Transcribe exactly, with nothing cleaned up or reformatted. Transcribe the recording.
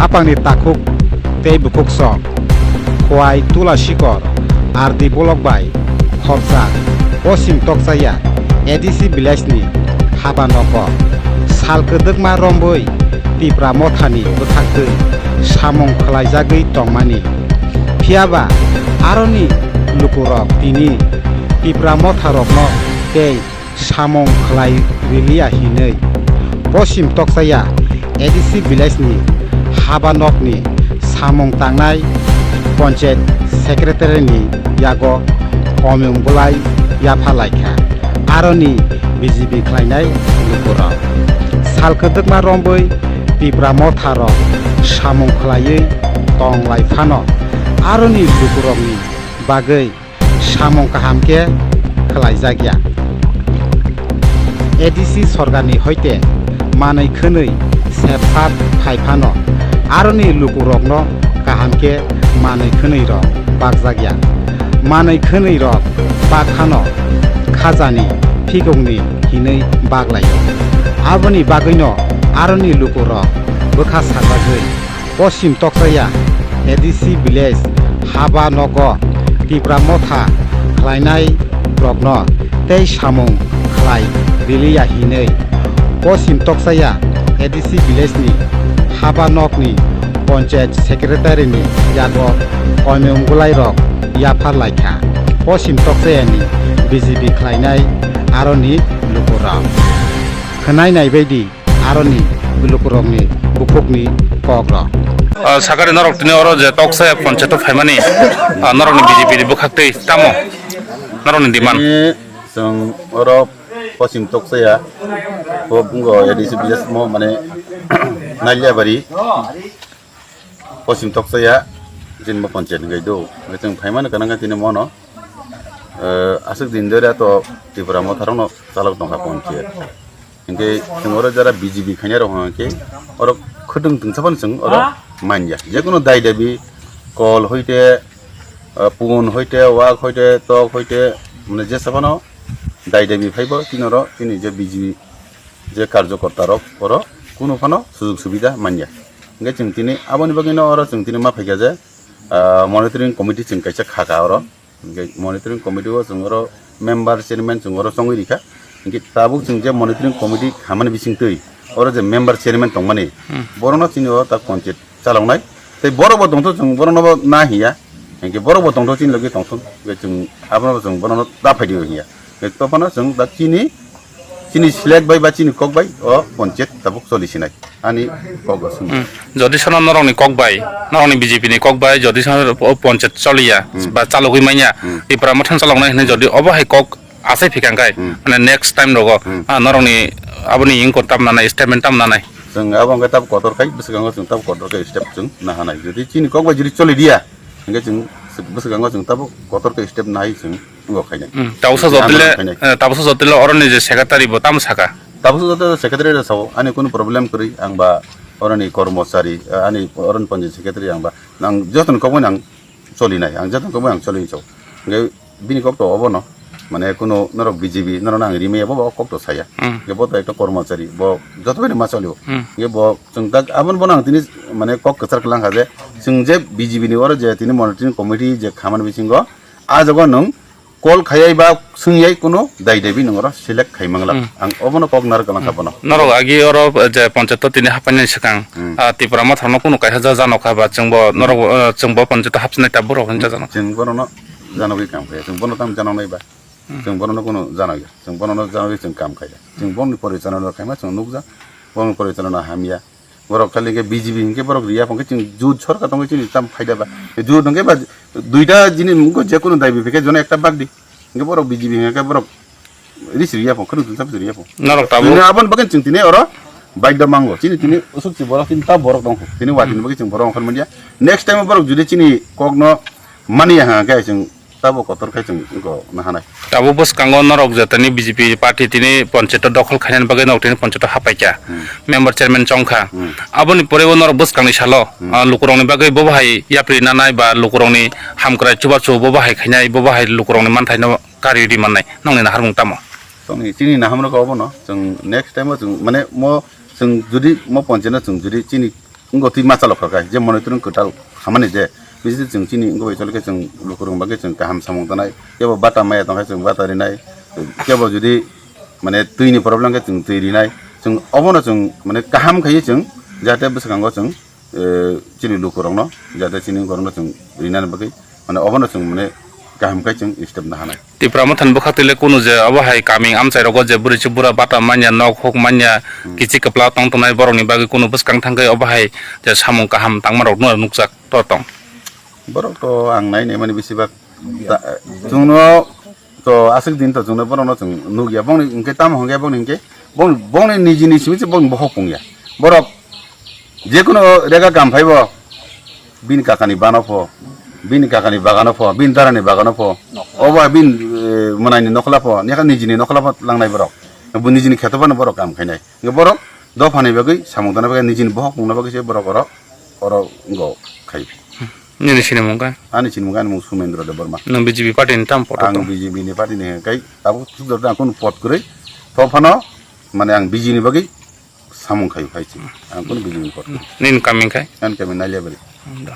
Bupangni takhuk tei bukhuksong, Khowai Tula Sikor, R D block bai khopjak Poschim Tokchaya A D C village ni haba nogo sal kwdwkma rombwi Tipra Mothani bwkhaktwi samung khwlaijagwi tongmani. Phiyaba aroni lukurok tini Tipra Motharokno tei samung khlai riliya hinwi Poschim Tokchaya A D C village ni haba nokni samung tangnai panchayat secretary ni yago omung bwlai yapha laikha. Aroni B J P khlainai lukurok sal kwdwkma rombwi Tipra Motha rok samung khlaiwi tong lai phano aroni lukurokni bagwi samung kaham khe khlaijakya. A D C sorkarni hoite manwi khwnwi sepsap phai phano aroni lukurokno kaham khe manwi khwnwi rok bakjakya. Manwi khwnwi rok bak phano khajani phikungni hinwi baklaio. Aboni bagwino aroni lukurok bwkha sajagwi Poschim Tokchaya A D C village haba nogo Tipra Motha khlainai rokno tei samung khlai riliya hinwi Poschim Tokchaya A D C village ni haba nokni panchayat secretary ni yago koimung bwlai rok yaphar laikha. Poschim Tokchaya ni B J P khlainai aroni lukurok khwnai naibaidi aroni lukurokni bukhukni kokrok. Ah, sakari norok tini oro je Tokchaya panchayat o phaimani, ah, norokni B J P ni bwkhaktwi tamo norokni demand? Tini chwng oro Poschim Tokchaya, bo bungo A D C village mo mane Naliabari. Poschim Tokchaya, Jinma Panchayat hingkai do. Hingke chwng phaimani kanang khe tini mono, eh, aswk din dori to Tipra Motharokno chalok tongkha Panchayat. Hingke chwng oro jara B J P khainai rok hwnkhe oro khwtwng twngsa phano chwng oro manya. Jekunu dai dabi kol hoite, eh, pun hoite, wak hoite, tok hoite, mane jesa phano dai dabi phaibo tini oro tini je B J P je karjokorta rok oro kunu phano sujug subida manya. Hingke chwng tini aboni bagwino oro chwng tini ma phaikha je, ah, monitoring committee chwng kaisa khaka oro. Hingke monitoring committee o chwng oro member chairman chwng oro chongwi rikha. Hingke tabuk chwng je monitoring committee khamani bisingtwi oro je member chairman tongmani, hmm, borokno chini oro ta panchayat chaloknai. Tei borok bo tongthok chwng borokno bo na hiya. Hingke borok bo tongthok chini logi tongthok. Hingke chwng abono bo chwng borokno ta phaidi hiya. Hingke tophano chwng ta chini, chini select bai ba chini kok bai o panchayat tabuk choli sinai. Ani kok bo sung. Hmm. Jodi sono norokni kok bai, norokni B J P ni kok bai, jodi sono o panchayat choliya, hmm, ba chalogwi manya, hmm, Tipra Motha chaloknai hinwi jodi obo hai kok asai phikang kai, hmm, mane next time rogo, hmm, ah, norokni aboni ingkon tam nanai, statement tam nanai. Chwng abo hwnkhe tabuk kotor khai, bwskango chwng tabuk kotor khe step chwng nahanai. Jodi chini kok bai jodi choli diya, hingke chwng bwskango chwng tabuk kotor khe step nahai chwng wngkha khainai. Hmm, tabuksa jotile, eh, tabuksa jotile oroni je secretary bo tamo saka? Tabuksa jotile secretary rok sao, ani kunu problem kwrwi, ang ba oroni kormochari, eh, ani oroni panchayat secretary ang ba, ang jotoni kokmani ang cholinai, ang jotoni kokmani ang choli sao. Hingke bini kok to obono, mane kunu norok B J P norokno ang rimaya bo kok to saya. Hmm. Hingke bo to ekta kormochari, bo joto bai ma cholio. Hmm. Hingke bo chwng tak aboni bono ang tini mane kok kwchar kwlang kha je, chwng je B J P ni oro je tini monitoring committee je khamani bisingo, ah jaga nwng call khayai ba swngyai kunu dai debi nwng oro select khai mangla. Hmm. Ang obono kok nar kwlang kha bono. Norok agi oro je panchayat o tini hapainani swkang, hmm, ah, Tipra Motha rokno kunu kaisa ja jano kha ba chwng bo, hmm, norok, ah, chwng bo panchayat o hapsinai ta borok hinja jano. Chwng bono no janogwi kam khaya. Chwng bono tam janonai ba. Hmm. Chwng bono no kunu janoya. Chwng bono no janogwi chwng kam khaya. Chwng boni porichalona khaima chwng nukjak. Boni porichalona hamya. Borok khali hingke B J P hingke borok riya phangke chwng jut sorkar tongwi chini tam phaida ba. Jut hingke ba duita jini mungko je kunu dai bipike jono ekta bagdi. Hingke borok B J P hingke borok ris riya phang, khunu tungsa riya phang. Norok tabuk. Tini abon bagin chwng tini oro baida mango. Chini tini usuk si borok tini ta borok tongkho. Tini watini bagin chwng borok ongkhor manya. Next time borok judi chini kokno mani ya hingke chwng Tabo kotor khe chwng wngkha nahanai. Tabuk bwskango norok jotoni B J P party tini panchayat o dokhol khainani bagwi norok tini panchayat o hapaikha. Hmm. Member chairman chongkha. Hmm. Aboni pore o norok bwskangni salo, hmm, ah, lukurokni bagwi bo bahai yapri nanai ba lukurokni hamkrai chubachu bo bahai khainai, bo bahai lukurokni manthaino kari ri mannai. Nokni naharmung tamo? Chwngni chini naharmung khe obono. Chwng next time o chwng mane mo chwng judi mo panchayat no chwng judi chini Wngkha twi masa lokha khai, je monitoring kwtal khamani je, bisi chwng chini wngkha bai chole khe chwng lukurok bagwi chwng kaham samung tanai, kebo bata maya tongkha chwng bata rinai, kebo jodi mane twi ni problem khe chwng twi rinai, chwng obono chwng mane kaham khaiwi chwng jate bwskango chwng, eh, chini lukurokno jate chini borokno chwng rinani bagwi mane obono chwng mane kaham khai chwng step na hanai. Tipra Motha ni bwkhak twi le kunu je obo hai kami amchai rogo je bwrwi se bura bata manya, nok huk manya, Hmm. kichi kwpla tong tongnai borok ni bagwi kunu bwskang thangwi obo hai je samung kaham tangma rok no nukjak to tong. Borok to ang nai nai mani bisi bak ta-, chwngno to aswk din to chwngno borokno chwng nukya bongni hwnkhe tamo hwnkhe bongni hwnkhe bong-, bongni nijini simi se bongni bohok pungya. Borok jekunu rega kam phaibo bini kakani bano pho, bini kakani bagano pho, bini darani bagano pho, obo bini, eh, mwnaini nokhla pho, nokha nijini nokhla pho langnai borok. Bo nijini kheto phano borok kam khainai. Hwnkhe borok dophani bagwi samung tangna bagwi nijini bohok pungna bagwi se borok oro, oro wngkha khai. Nini sinimung kha? Ani sinimung ani mung Sumendra Debbarma. Nwng B J P party ni tam potok Ang tong? B J P ni party ni hwnkhe tabuk sudor ang kunu pot kwrwi. To phano mane ang B J P ni bagwi samung khai phai si. Ang kunu B J P ni pot kwrwi. Nini kami khai? Ani kami Naliabari. Hmm, da.